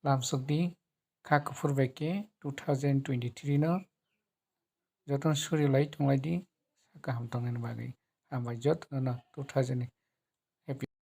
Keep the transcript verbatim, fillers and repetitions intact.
lamsok di, kha kuphur bai khe two thousand twenty-three no jotono suri lai tong lai di, sa kaham tong nani bagwi. Hambai jotono no two thousand ni happy.